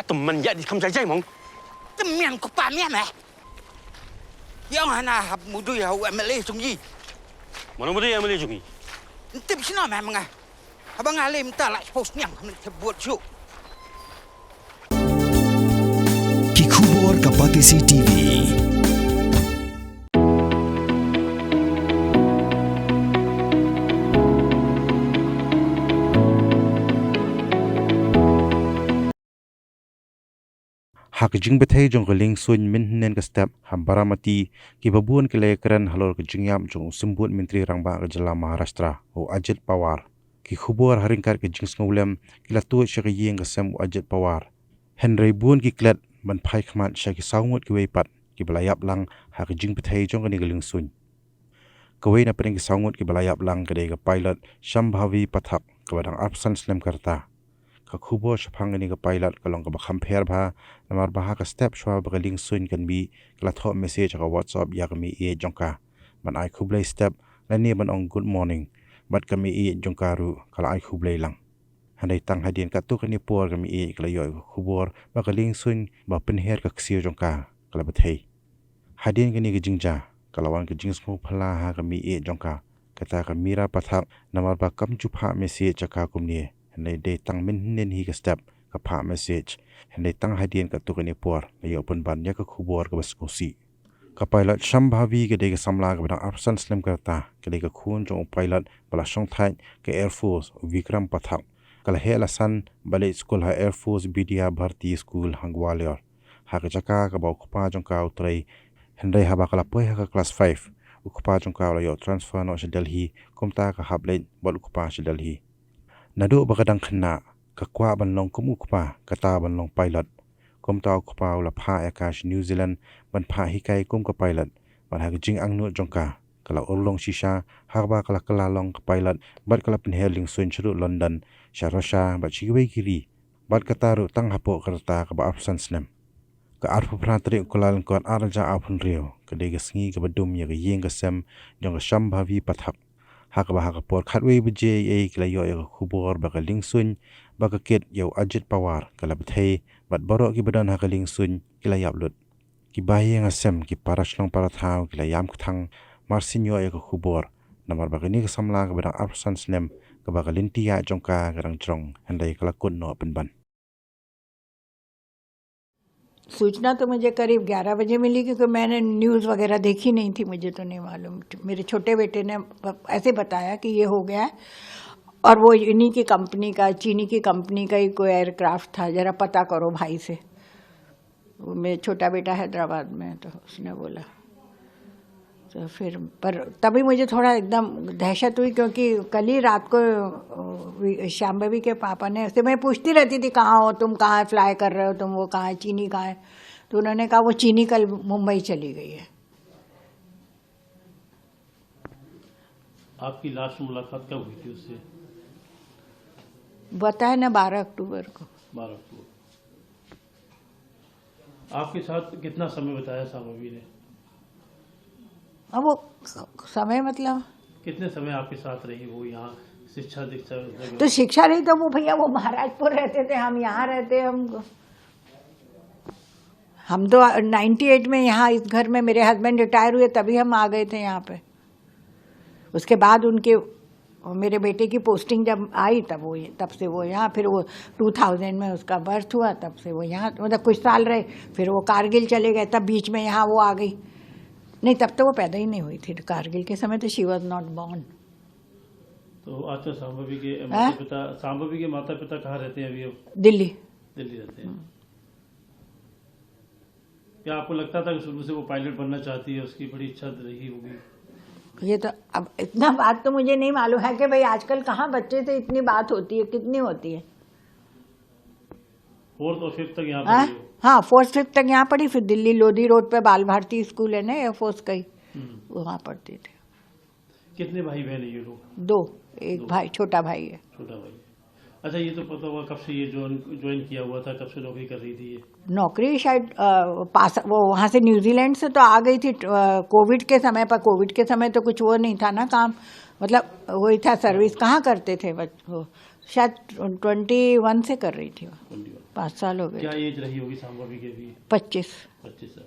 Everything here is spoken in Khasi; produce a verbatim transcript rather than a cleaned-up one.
Tymmen ïa di kham jai jai mong. Tymmen ko pa mian eh. Ïa nga na hap mudu ïa u M L A jong i. Mano mudu ïa M L A jong i? Ntip sino meh menga. Haba nga lem ta la post niang kham te buat ju. Ki khubor ka Batesi T V. Ha ka jingbthei jong ka liengsuiñ mynhynnin ka step ha Baramati, kiba bun ki la ïakren halor ka jingïap jong u symbud myntri rangbah ka jylla Maharashtra, u Ajit Pawar. Ki khubor ha ryngkat ka jingsngewlem ki la tuid sha ka ïing ka sem u Ajit Pawar. Hynrei bun ki klet ban phai khmat sha ki saw ngut kiwei pat kiba la ïap lang ha ka jingbthei jong kane ka liengsuiñ. Kawei na pdeng ki saw ngut kiba la ïap lang ka dei ka pilot Shambhavi Pathak kaba dang arphew san snem ka rta. Ka khubor shaphang kane ka pilot ka long kaba kham pher bha, namar ba ha ka step shuwa ba ka liengsuiñ kan mih, ka la thoh message ha ka WhatsApp ïa ka meiieit jong ka ban ai khublei step lane ban ong good morning, bad ka meiieit jong ka ruh ka la ai khublei lang. Hynrei tang hadien katto katne por ka meiieit ka la ïoh ïa ka khubor ba ka liengsuiñ ba pynher ka ksiew jong ka ka la bthei. Hadien kane ka jingjia ka la wan ka jingsngewphylla ha ka meiieit jong ka, kata ka Meera Pathak, namar ba kam ju phah message sha ka kumne, hynrei dei tang mynhynnin hi ka step ka phah message, hynrei tang hadien katto katne por la ïoh pynban ïa ka khubor kaba sngewsih. Ka pilot Shambhavi ka dei ka samla kaba dang arphew san snem ka rta, ka dei ka khun jong u pilot ba la shongthait ka Air Force, u Vikram Pathak. Ka la heh la san bad leit skul ha Air Force Vidya Bharati School ha Gwalior, ha ka jaka kaba u kpa jong ka u trei. Hynrei haba ka la poi ha ka klas five, u kpa jong ka u la ïoh transfer noh sha Delhi, kumta ka hap leit bad u kpa sha Delhi. Naduh ba ka dang khynnah ka kwah ban long kum u kpa, kata ban long pilot. Kumta u kpa u la phah ïa ka sha New Zealand ban phah hikai kum ka pilot, bad ha ka jingangnud jong ka, ka la urlong shisha haba ka la kylla long ka pilot bad ka la pynher liengsuiñ shaduh London, sha Russia bad sha kiwei ki ri, bad kata ruh tang hapoh ka rta kaba arphew san snem. Ka arphew phra tarik u Kyllalyngkot arhajar arphew hynriew ka dei ka sngi kaba dum ïa ka ïing ka sem jong ka Shambhavi Pathak. Ha kaba ha ka por khatwei baje eiei ki la ïoh ïa ka khubor ba ka liengsuiñ ba ka kit ïa u Ajit Pawar ka la bthei, bad baroh kiba don ha ka liengsuiñ ki la ïap lut. Ki bahaïing hasem, ki para shnong para thaw ki la ïam kthang mar syn ïoh ïa ka khubor, namar ba kane ka samla kaba dang arphew san snem, kaba ka lynti ïaid jong ka ka dang jrong, hynrei ka la kut noh pynban. सूचना तो मुझे करीब ग्यारह बजे मिली, क्योंकि मैंने न्यूज़ वगैरह देखी नहीं थी, मुझे तो नहीं मालूम। मेरे छोटे बेटे ने ब-, ऐसे बताया कि ये हो गया है, और वो इन्हीं की कंपनी का, चीनी की कंपनी का ही कोई एयरक्राफ्ट था, ज़रा पता करो भाई से। वो मेरा छोटा बेटा हैदराबाद में है, तो उसने बोला। तो फिर, पर तभी मुझे थोड़ा एकदम दहशत हुई, क्योंकि कल ही रात को, अ, वि-, शांभवी के पापा ने, उससे मैं पूछती रहती थी, "कहाँ हो तुम, कहाँ फ्लाई कर रहे हो तुम, वो कहाँ है, चीनी कहाँ है?" तो उन्होंने कहा, "वो चीनी कल मुंबई चली गई है।" आपकी लास्ट मुलाकात कब हुई थी उससे? बताया ना, बारह अक्टूबर को। बारह अक्टूबर। आपके साथ कितना समय बिताया शांभवी ने? अब वो स-, समय मतलब? कितने समय आपके साथ रही वो यहाँ शिक्षा दीक्षा? तो शिक्षा रही तो वो, भैया, वो महाराजपुर रहते थे, हम यहाँ रहते, हम, हम तो नाइंटी एट में यहाँ इस घर में मेरे हस्बैंड रिटायर हुए, तभी हम आ गए थे यहाँ पे। उसके बाद उनके, मेरे बेटे की पोस्टिंग जब आई, तब वो, तब से वो यहाँ, फिर वो टू थाउजेंड में उसका बर्थ हुआ, तब से वो यहाँ, मतलब, कुछ साल रहे, फिर वो कारगिल चले गए, तब बीच में यहाँ वो आ गई। नहीं, तब तो वो पैदा ही नहीं हुई थी, कारगिल के समय तो she was not born। तो अच्छा, शांभवी के हाँ? माता पिता, शांभवी के माता पिता कहाँ रहते हैं अभी अब? दिल्ली। दिल्ली रहते हैं। हम्म। क्या आपको लगता था कि शुरू से वो पायलट बनना चाहती है, उसकी बड़ी इच्छा रही होगी? ये तो अब इतना बात तो मुझे नहीं मालूम है कि भाई, आजकल कहाँ बच्चे से इतनी बात होती है, कितनी होती है। फोर्थ और फिफ्थ तक यहाँ हाँ? पढ़ी हो? हाँ, फोर्थ फिफ्थ तक यहाँ पढ़ी, फिर दिल्ली लोधी रोड पे बाल भारती स्कूल है ना, एयरफोर्स का ही, हम्म। वहाँ पढ़ती थी। कितने भाई बहन हैं ये लोग? दो, एक दो। भाई, छोटा भाई है। छोटा भाई है। अच्छा, ये तो पता हुआ कब से ये ज्वाइन, ज्वाइन किया हुआ था, कब से नौकरी कर रही थी ये? नौकरी शायद, अ, पास, वो वहाँ से न्यूजीलैंड से तो आ गई थी, अ, कोविड के समय पर। कोविड के समय तो कुछ वो नहीं था ना काम, मतलब, वही था सर्विस। कहाँ करते थे बच-, वो शायद ट्वेंटी वन से कर रही थी वो। ट्वेंटी वन। पाँच साल हो गए। क्या एज रही होगी सांभर की अभी? पच्चीस। पच्चीस साल।